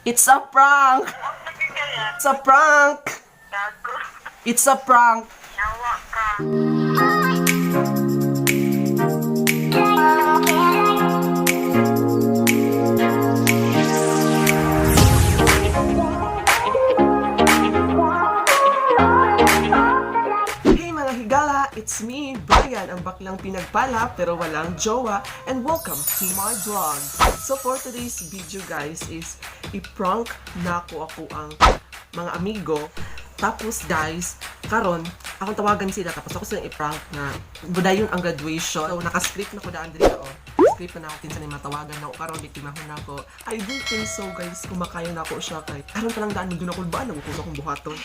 It's a prank! It's a prank! Gago. It's a prank! Yawa ka. Hey mga higala! It's me, Brian, ang baklang pinagpala pero walang jowa, and welcome to my vlog! So for today's video guys is i-prank na ko ako ang mga amigo. Tapos guys, karon akong tawagan sila tapos ako silang i-prank na budayon ang graduation. So naka-script na ko daan diri oh. Script na ako kinsa ni matawagan na ako karon biktimahon na ako. I don't think so guys, kumakayo na ako siya kay karon pa lang daan doon ako ba nagukos akong buhaton.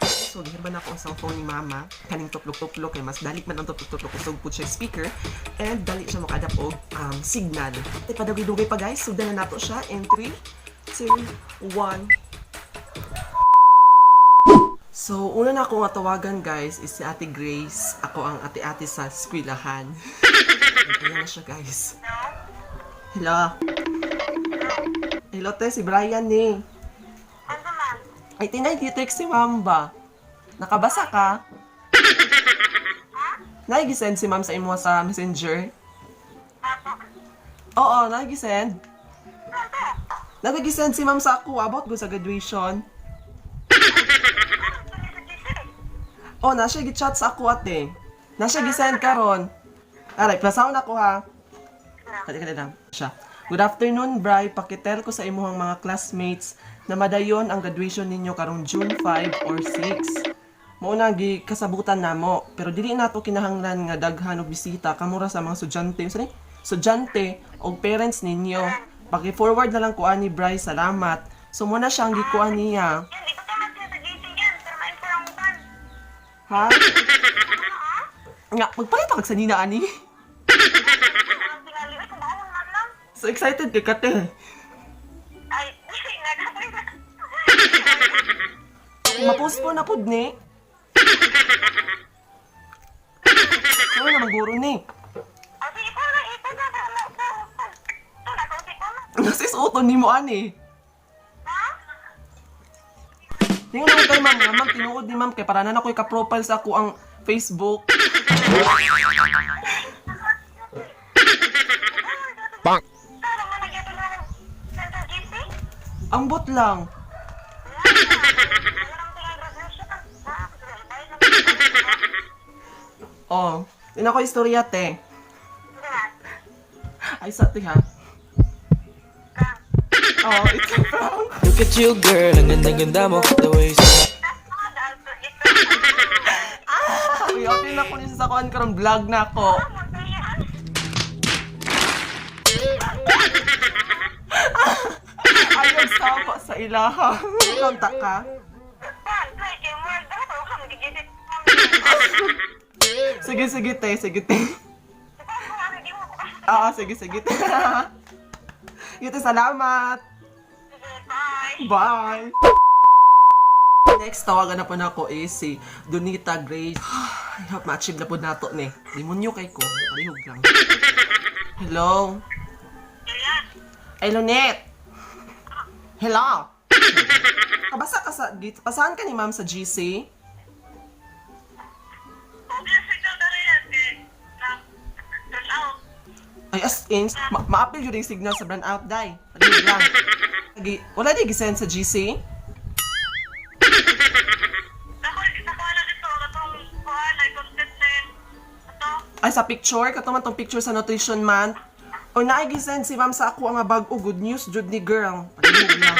So, gihirban ako ang cellphone ni mama. Kaning tuplok-tuplok kay mas dali man ang tuplok-tuplok kusog pud siya speaker and dali siya makaadapt og signal. Ay padugay-dugay pa guys, sugdan na nato siya in 3, 2, 1. So, una na akong tawagan guys is si Ate Grace. Ako ang ate-ate sa eskwelahan. Ayan na siya guys. Hello. Hello te, si Brian ni. Ano man? Ay, tinay, text si ma'am ba? Nakabasa ka? Nagigisend si ma'am sa imo sa messenger? Oo, nagisend. Nagigisend si ma'am sa ako about go sa graduation. Oh, na siya gi-chat sa ako ate. Na siya gisend karon. Aray, plasaon ako ha. Kali kali lang siya. Good afternoon, Bri. Pakitel ko sa imuhang mga classmates na madayon ang graduation ninyo karong June 5 or 6. Mao na gi kasabutan namo, pero dili nato kinahanglan nga daghan og bisita kamura sa mga estudyante. Sorry, estudyante og parents ninyo. Paki-forward na lang ko ani Bri, salamat. So mo na siya ang gikuan niya. Hindi ko tama siya sa GC yan. Pero ma-inform ko. Ha? Nga, magpalit ka sa nina ani. Ang tingali. Ay, kung baon man lang. So excited kay kate. Ay, nagkabay na. Ma-postpone na pud ni. Ano naman guro ni? Ah, sige po na. Ito na. Ito na. Kaunti po na. Nasisuoton ni mo ani. Ha? Tingnan mo kay ma'am, nga ma'am tinuod ni ma'am kay para na ako'y ka-profile sa ako ang Facebook. Bonk. Pero mo nagyapin na ng sa GC? Ambot lang. Walang tingali graduation. Ah, Oh, yun ako istorya te. Ay sa te ha. Oh, it's a prank. Look at you, girl, ang ganda-ganda mo. The way you smile. Uy, okay na ko niya sa kuan karon vlog na ako. Ayaw sama sa ilaha. Konta ka. Sige, sige te, sige te. Oo, sige, sige te. Ito, salamat. Bye. Next, tawagan na po na ako is si Donita Grace. I hope ma-achieve na po nato ni. Demonyo kay ko. Palihog lang. Hello? Ay, Lonet! Hello? Kabasa ka sa... Pasahan ka ni ma'am sa GC? Ay, as in, ma-appeal yun yung signal sa brand out, day. Palihog lang. Wala di gisend sa GC? Ay, sa picture, kato man tong picture sa nutrition month. O naay gisend si ma'am sa ako ang bag-o good news jud ni girl. Palihog lang.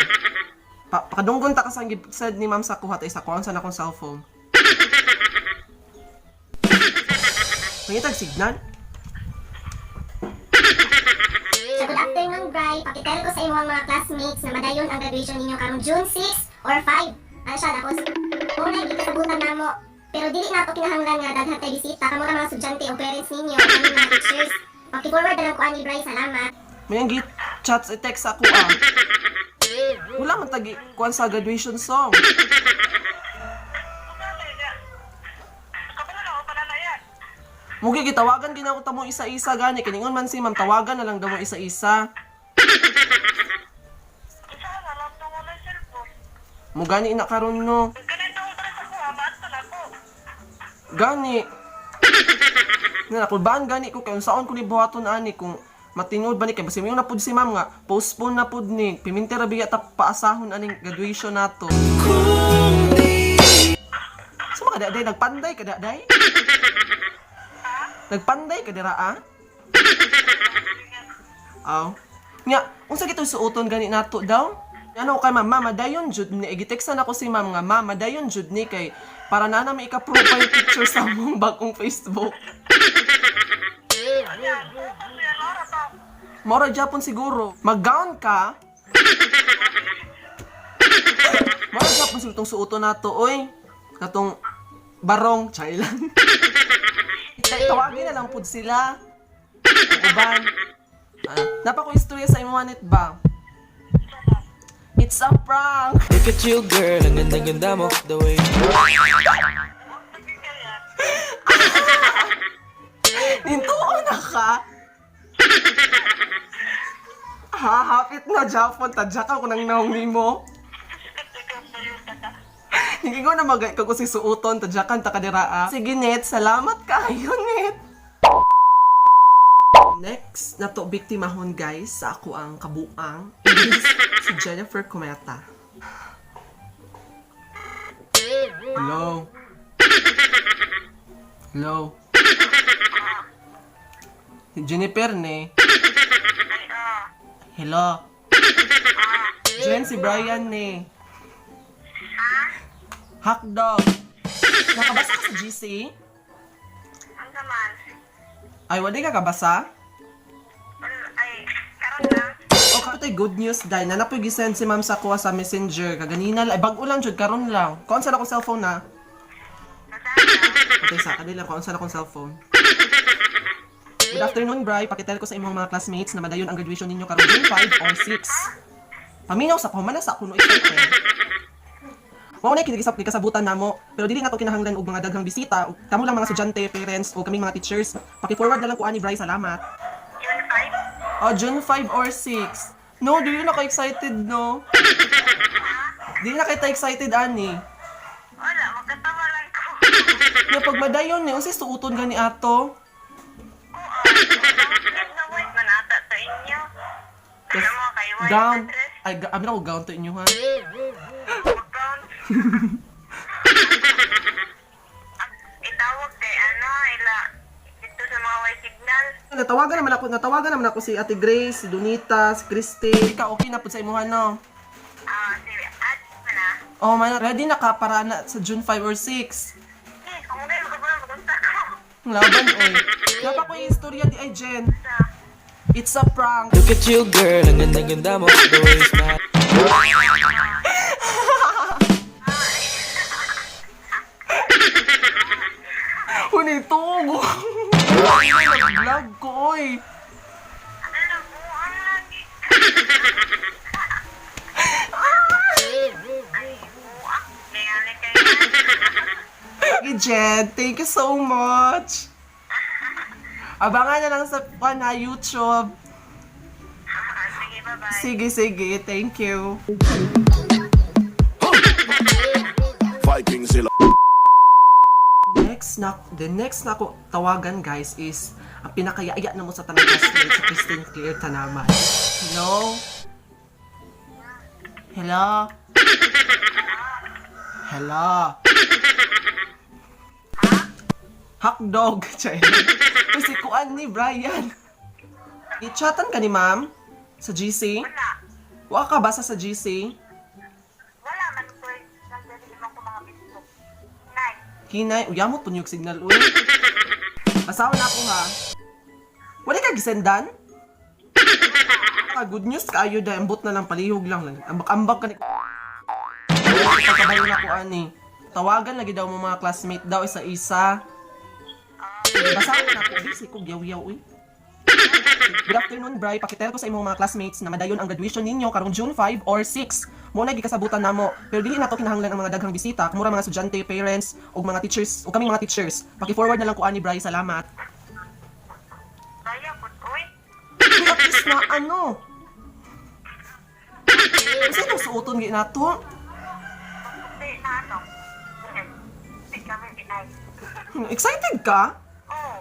Pakadunggon ta ka sa gisend ni ma'am sa ako hatay sa kuan sa akong cellphone. Pangitag signal? So good afternoon, Bri. Pakitel ko sa imong mga classmates na madayon ang graduation ninyo karong June 6 or 5. Ano siya, tapos kung na kasabutan namo. Pero dili na to kinahanglan nga daghan tay bisita kamo ra mga estudyante o parents ninyo kami mga teachers. Paki-forward na lang ko ani Bri, salamat. May ang chats e text ako ah. Wala man tagi kuan sa graduation song. Mugi gitawagan gina ko tamo isa-isa gani kiningon man si ma'am tawagan na lang daw mo isa-isa. Mo gani na karon no. Ganitong dress ako ha, ba't na ako? Gani. Nga nakulbaan gani ko kay unsaon ko ni buhaton ani kung matinod ba ni kay basi mayon na pud si ma'am nga postpone na pud ni piminti ra biya ta paasahon aning graduation nato. So mga daday nagpanday ka daday? Nagpanday ka dira ah? Aw. Nya, unsa gitoy suoton gani nato daw? Ano kay ma'am, ma'am, dayon jud ni giteksan ako si ma'am nga ma'am, dayon jud ni kay para na na may ika-profile picture sa among bagong Facebook. Ayan, ano yan, ora to. Mora Japon siguro. Mag-gown ka? Mora Japon siguro tong suoto nato, oy. Katong barong, chay lang. Tawagin na lang pud sila. Ang uban. Ah, napa ko istorya sa imong anit ba? It's a prank! Look at you, girl, ang ganda-ganda mo. The way Sige kaya. Nintuo na ka? Ha, hapit na Japon. Tadyakan ko nang naong nimo. Ikaw na yun, tata. Hindi ko na magay ko si suoton, tadyakan ta kadiraa. Sige, Net. Salamat kayo, Net. Next na to biktimahon, guys, sa ako ang kabuang is si Jennifer Cometa. Hello? Hello? Si Jennifer ni. Ay, ah. Hello? Jen, si Brian ni. Hotdog. Nakabasa ka sa GC? Ang naman. Ay, wala ka kabasa? Ay, karon lang. O kapatay, good news dahil na napoy gisend si ma'am sa kuha sa messenger. Kaganina, ay bago lang jud karon lang. Kaon sa akong cellphone na. Nasaan Patay sa kanila, kaon sa akong cellphone. Good afternoon, Bri. Pakitel ko sa imong mga classmates na madayon ang graduation ninyo karon June 5 or 6. Paminaw sa pahumana sa kuno excited. Mao na kinigisap gikasabutan namo, pero dili nato kinahanglan og mga daghang bisita, ug kamo lang mga estudyante, parents o kaming mga teachers. Paki-forward na lang ko ani Bri, salamat. June 5? Oh, June 5 or 6. No, do you na ka excited, no? Di na kita excited, ani. Wala, magkatawa lang ko. Nga pag madayon ni, unsay suoton gani ato? Oo, na white man ata sa inyo. Alam mo, kay white Gown. na dress, Ay, abi na ko gown to inyo ha. mag-gown. Itawag kay ano, ila, dito sa mga white signal. Natawagan naman ako si Ate Grace, si Donita, si Christy. Ikaw okay na pud sa imuha no. Ah, si At na. Oh, man, ready na ka para na sa June 5 or 6. Eh, kung hindi, magkabulan, magunta ko. Ang laban oy. Napa ko yung istorya di ay Jen. It's a prank. Look at you, girl, ang ganda-ganda mo. The way you smile. Hunitugo. Vlog ko oy. Ano po, ang lagi. Ay, buak. Kaya kayo. Sige, Jen. Thank you so much. Abangan na lang sa kwan, ha, YouTube. Sige, bye-bye. Sige, sige. Thank you. Viking sila. The next na ako tawagan, guys, is ang pinakayaya na mo sa tanang classmate sa Christine Claire Tanaman. Hello? Hello? Hello? Hotdog. Chay. Kasi kuan ni Brian. I-chatan ka ni ma'am sa GC? Wala. Wa ka basa sa GC? Wala man ko. Nagdali mo ko mga Facebook. Nine. Hinay, uyamot po niyog signal, uy. Asawa na ako, ha? Wala ka gisendan? Ah, good news kaayo dahil ambot na lang, palihog lang. Ambak-ambak ka ni... Pagkabayo na ko, ani. Tawagan lagi daw mo mga classmate daw, isa-isa. Basahin na ako, busy ko, yaw-yaw, uy. Good afternoon, Bri. Pakitel ko sa imong mga classmates na madayon ang graduation ninyo karong June 5 or 6. Mo na gikasabutan namo. Pero dili nato kinahanglan ang mga daghang bisita, kumura mga estudyante, parents, ug mga teachers, ug kaming mga teachers. Paki-forward na lang ko ani Bri, salamat. Kaya po, uy. Uy, at least na ano. Kasi itong suoton gi nato. na ano. Hindi kami pinay. Excited ka? Oo.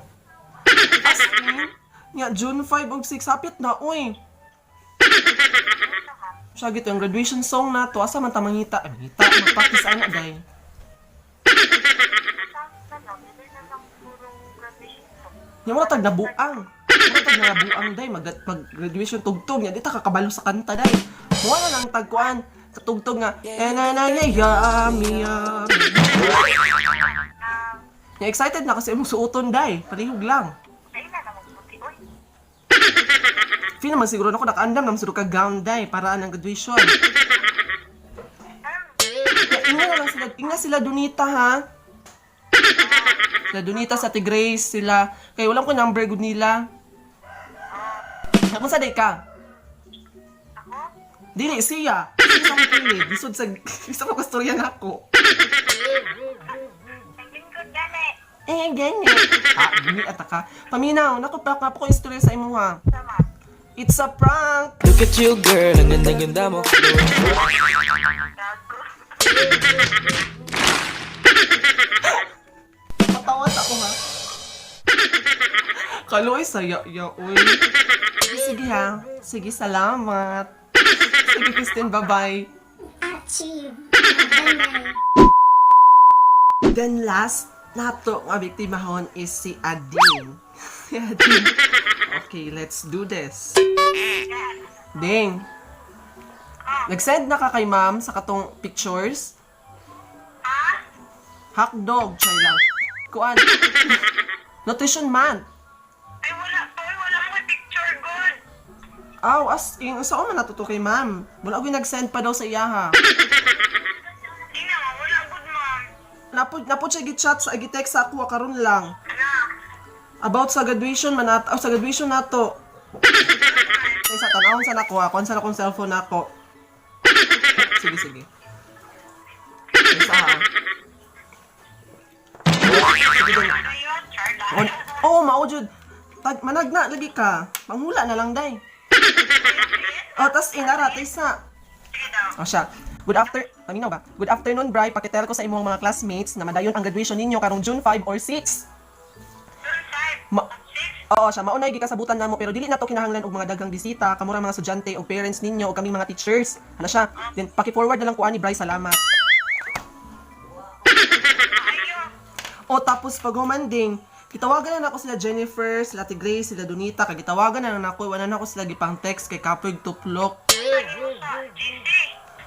As in, nga June 5 og 6 hapit na oy. Siya gito yung graduation song na to asa man ta mangita, ay, mangita magpractice ana day. Sa ano, hindi na lang puro graduation song. Nya mo tag nabuang. Mo tag nabuang day mag, mag graduation tugtog nya di ta kakabalo sa kanta day. Mo na lang tagkuan sa tugtog nga eh na na na yummy yummy. Nya excited na kasi imong suoton day, palihog lang. Ay na naman puti. Uy, Feel naman siguro nako nakaandam naman siguro ka gown day para anang graduation. Ya, inga na lang sila, inga sila Donita ha. Sila Donita sa Ate Grace, sila kay walang ko number gud nila. Ako sa day ka? ako? Dili siya. Sige sa akong kilid. Lisod sa isa ko kastorya nako. Ang lingkod gani. Eh, ganyan. Ah, gini ataka. Paminaw, nako pa ko istorya sa imuha. Sama. It's a prank. Look at you, girl, ang ganda-ganda mo. The way you Gago. Patawas ako ha. Kaloy saya ya uy. Sige ha. Sige, salamat. Sige, Christine, bye-bye. Achieve. Bye-bye. Then last nato nga biktimahon is si Ading. Si Ading. Okay, let's do this. Ding. Nag-send na ka kay ma'am sa katong pictures? Hotdog, chay lang. Kuan. Nutrition month. Ay, wala. Uy, wala mo picture good. Aw, as in, sa man natuto kay ma'am. Wala ko nag-send pa daw sa iya ha. Ina nga, wala good, ma'am. Napod napod siya gi-chat sa gi-text sa ako karon lang. Ano? About sa graduation man ato, sa graduation nato. Kay sa tanawon sa nako, kuan sa akong cellphone nako. Sige, sige. Isa ha. Sige din. Ano yun? Charla. Oh, mao jud. Tag managna lagi ka. Panghula na lang day. Oh, tas inara tay sa. Sige daw. O siya. Good after, paminaw ba? Good afternoon, Bri. Pakitel ko sa imong mga classmates na madayon ang graduation ninyo karong June 5 or 6. June 5. Ma- Oo, siya maunay gikasabutan namo pero dili na to kinahanglan og mga daghang bisita, kamo ra mga estudyante og parents ninyo og kaming mga teachers. Ano siya? Then paki-forward na lang ko ani Bri, salamat. Ayo. O tapos pag humanding, gitawagan na nako sila Jennifer, sila Ate Grace, sila Donita, kag gitawagan na lang nako, wala na ako sila gipang text kay kapoy tuplok. Ano sa GC?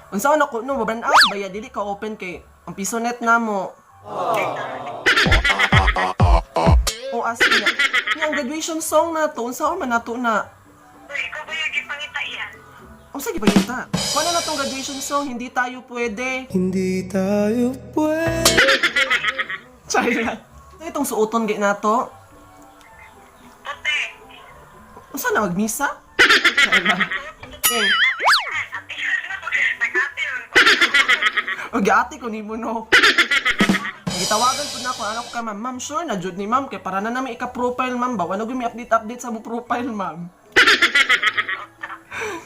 Unsa na ko no, mabrand out ba ya dili ka open kay ang piso net namo. O as in, nga, ang graduation song na to, unsa man nato na? Uy, ikaw ba yung gipangita iyan? Unsa gipangita? Wala na tong graduation song, hindi tayo pwede. Hindi tayo pwede. Chaya. Itong suoton gay nato. Puti. Unsa na magmisa? Chaya. Eh, Nag-ate man ko. O giati ko nimo no. Gitawagan po na ako, ano ko ka ma'am, ma'am sure na jud ni ma'am kay para na namin ika-profile ma'am ba, wala gyud mi update-update sa mo profile ma'am.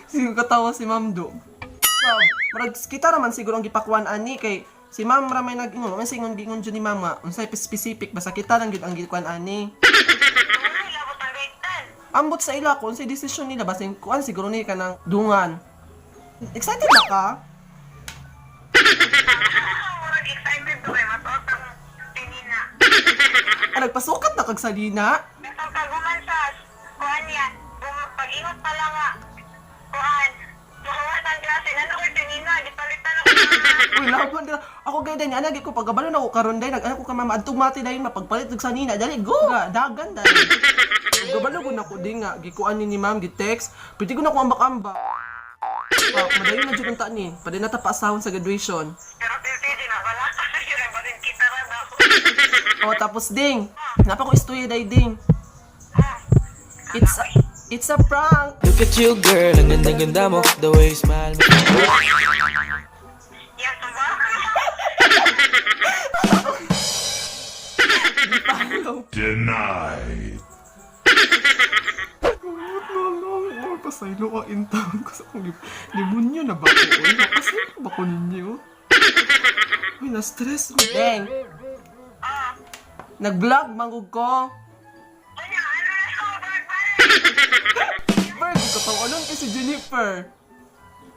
Siguro katawa si ma'am do. Ma'am, murag kita raman siguro ang gipakuan ani kay si ma'am ra may nag-ingon, man singon gingon jud ni mama, unsay specific basta kita lang gyud ang gikuan ani. Uy, labot ang gaitan. Ambot sa ila kung unsay desisyon nila basin kuan siguro ni kanang dungan. Excited na ka? Murag excited ko kay matuot ang tinina. Ah, nagpasukat na kag salina. Ang kaguman sa kuan niya, pag-ingot pa lang nga, kuan, makuha ang klase, ano ko tinina, gipalitan ako Uy, laban dira. Ako gay dai ana ko pagkabalo na ko karon dai nag-ana ko ka mama adtong mati dai mapagpalit og sanina dali go. Ga, dagan dai. Gabalo ko na ko di nga gikuan ni ma'am gi-text. Pwede ko na ko ambak-ambak. Ah, madayon na jud unta ni. Pwede na ta paasahon sa graduation. Pero tilti, na wala kasi yun, ba rin kita ra daw. O tapos ding, napa ko istorya dai ding. It's a prank. Look at you, girl, ang ganda-ganda mo. The way you smile. Yes, ba? Denied. Lolo, pasaylo ka in town ko sa kong demonyo na ba ko? Uy, napasaylo ba ko ninyo? Uy, Uy, na-stress ko. Deng, Ah, nag-vlog mangug ko. unya, ano na sa bird pare? Bird, katawalon kay si Jennifer.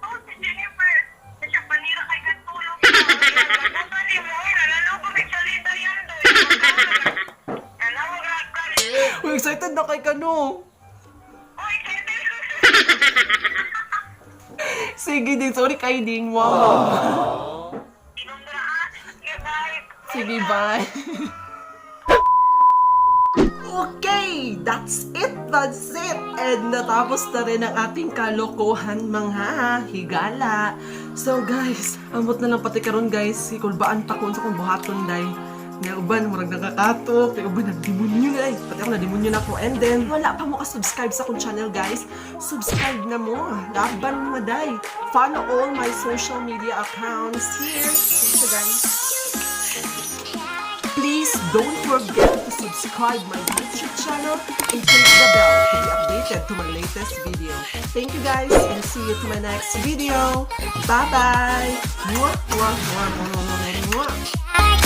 Oh, si Jennifer. Siya panira kay katulog. Nagbutan ni mo, nalalaw ko may salita yan doy. Nalawag ka. Uy, excited na kay kano. Uy, excited. Sige din, sorry kay Ding. Wow. Inom na ah. Sige, bye. Sige, bye. Okay, that's it, that's it. And natapos na rin ang ating kalokohan, mga higala. So guys, amot na lang pati karon, guys, ikulbaan pa kun sa kong buhaton day. Nga uban, murag nakakatok, kay uban nagdemonyo na ay. Pati ako na-demonyo na ako. And then, wala pa mo ka-subscribe sa akong channel, guys. Subscribe na mo. Laban mo day. Follow all my social media accounts here. Thank you, guys. Please don't forget to subscribe my YouTube channel and click the bell to be updated to my latest video. Thank you guys, and see you to my next video. Bye bye. Mwah, mwah, mwah, mwah, mwah, mwah.